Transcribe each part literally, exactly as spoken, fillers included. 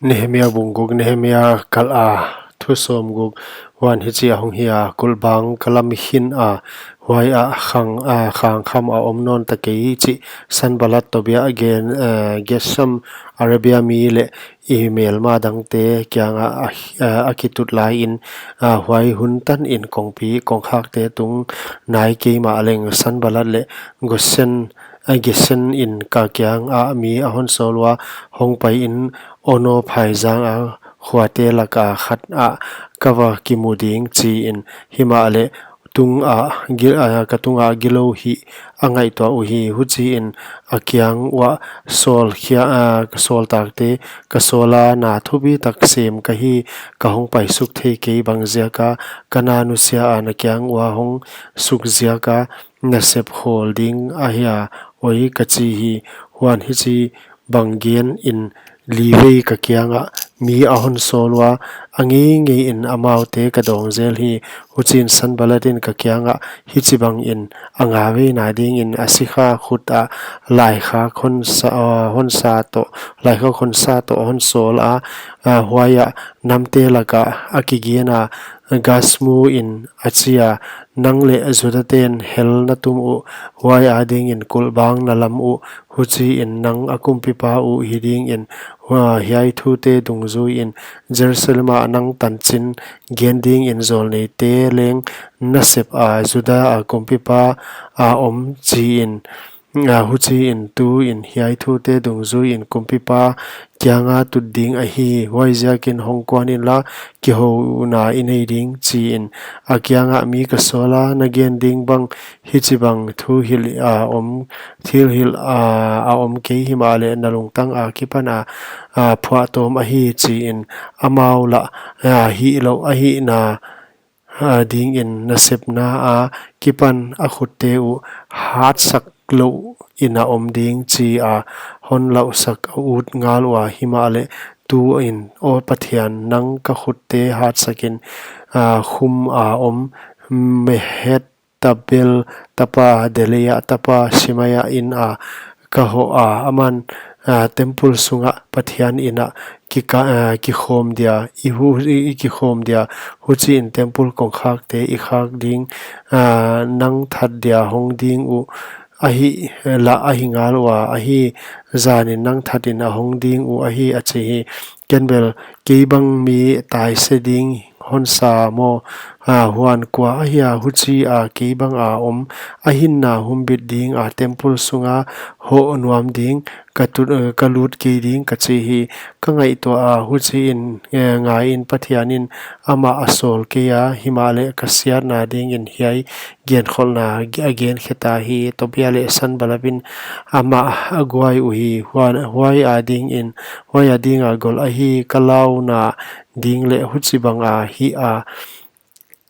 Nehemia bung guk. Nehemia kal a thu sawm guk. Huan hichi ahong hi a, kulhbang ka lam khin a, huai ah khang, a, khang kham a om nawn ta kei chih Sanballat, Tobia, Gen-, a, Gesem, Arabia mi leh i melma dangte kiangah a, a, a kitut lai in, a, huai hun tan in kongpi kongkhakte tung nai kei mahleng, Sanballat leh Gosen, a, Gesem in ka kiangah mi a hon sawl ua, hong pai in, Ono phaizang a khuate lak a khat ah ka va kimu ding, chi in. Himahleh tung ah gil-, a, ka tung ah gilou hih a ngaihtuah uhi. Huchi in a kiang uah, sawl khia, a, ka sawl takte ka sawl a, na thupitak sem ka hi, ka hong paisuk thei kei, bangziak a ka na nusia a, na kiang ua hong suk ziak a, na sep khawl ding ahia, oi, ka chi hi. Huan hichi bang gen in, li vei ka kiangah mi a hon sawl ua, a ngeingei in amaute ka dawng zel hi. Huchi in Sanballat in ka kiangah hichi bang in, a nga veina ding in a sikha khut ah laikhak hon sa, a, hon sa toh, laikhak hon sa toh hon sawl a, a, huai ah namte lak ah a kigen a, Gesem in a chi a, nang leh Juda ten hel na tum uh, huai a ding in kulhbang na lam uh, huchi in nang a kumpipa uh hi ding in, hua-, hiai thute dungzui in Jerusalem ah nang tanchin gen ding in zawlneite leng na sep a, Juda a kumpipa a om, chi in. A, huchi in tu in hiai thute dungzui in kumpipa kianga tut ding ahi, huaiziak in hong kuan inla, kihouna i nei ding, chi in. A kiangah mi ka sawl a, na gen ding bang hichi bang thu hilh a om, thil hilh a, a om kei, himahleh na lungtang a kipan a, a, phuahtawm ahi, chi in. Amau lah, a, hihlouh ahihna, a, ding in nasepna a kipan a khutte uh hatsak louh in a om ding, chi a hon lauhsak a ut ngal ua, himahleh tu in, aw Pathian, nang ka khutte hatsak in, a, khum a om Mehetabel tapa Delaia tapa Shemaia in a ka hoh a, aman, a, temple sungah Pathian in ah kika-, a, kikhawm dia, i hu-, i, i kikhawm dia, huchi in temple kongkhakte i khak ding, a, nang that dia hong ding uh, ahi lah ahi ngal ua, ahi zan in nang that in a hong ding uh ahi, a chi hi. Ken bel, kei bang mi taise ding hon sa maw, a, huan kua ahia huchi a kei bang a om, a hinna humbit ding a temple sunga hoh nuam ding, ka tu-, ka lut kei ding, ka chi hi. Ka ngaihtuah a, huchi in, e, ngai in Pathian in amah a sawl kei a, himahleh ka siatna ding in hiai genkholhna a genkhe ta hi. Tobia leh Sanballat in amah a guai uhi, huan, huai a ding in, huai a ding a gol ahi, ka launa ding leh huchi bang a hih a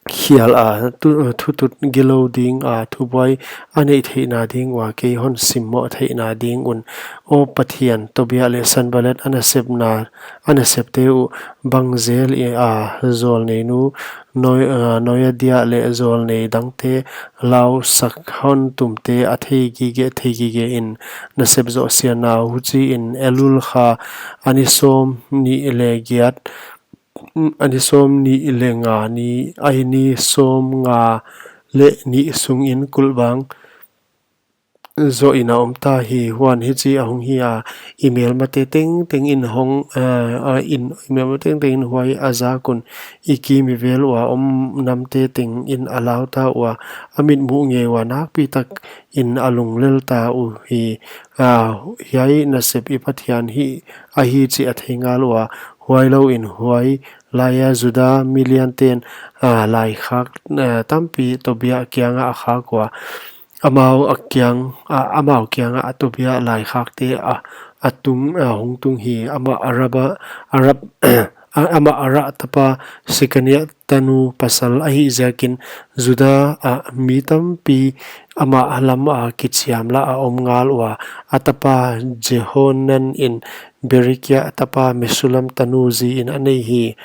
khial a, tu-, thutut gilou ding a thubuai a neih theihna ding ua kei hon simmoh theihna ding un. Aw Pathian, Tobia leh Sanballat a nasepna, a nasepte uh bang zel i a zawlneinu, Noi-, a, Noadia leh zawlnei dangte lausak hon tumte a thei gige, thei gige in nasep zoh sian a, huchi in Elul kha a ni sawm nih leh giat, a ni sawm nih leh nga ni, a ni sawm nga leh nih sung in kulhbang zoh in a om ta hi. Huan hichi ahong hi a, i melmate tengteng in hong, a, a, in, i melmate tengteng in huai a zak un, i kim i vel ua om namte teng in a lau ta ua, a mitmuh ngei ua nakpi tak in a lunglel ta uhi. A, hiai nasep i Pathian hi ahi chih a thei ngal ua, huailou in huai laia Juda milianten, a, laikhak, a, tampi Tobia kianga a khak ua, amau a kiang, a, amau kianga a Tobia laikhakte a, a tung, a, hong tung hi. Amah Araba, Arab, a, amah Ara tapa Sekania tanu pasal ahih ziakin Juda a mi tampi amah lam a kichiam lah a om ngal ua, a tapa Jehohanan in Berekia tapa Mesullam tanu zi in a nei hi.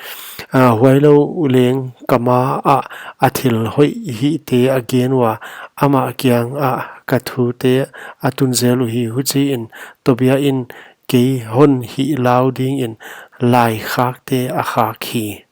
A, huailou leng ka ma ah a thil hoih hihte a gen ua, amah kiang ah ka thute a tun zel uhi. Huchi in Tobia in kei hon hih lau ding in Lai khakte a khak hi.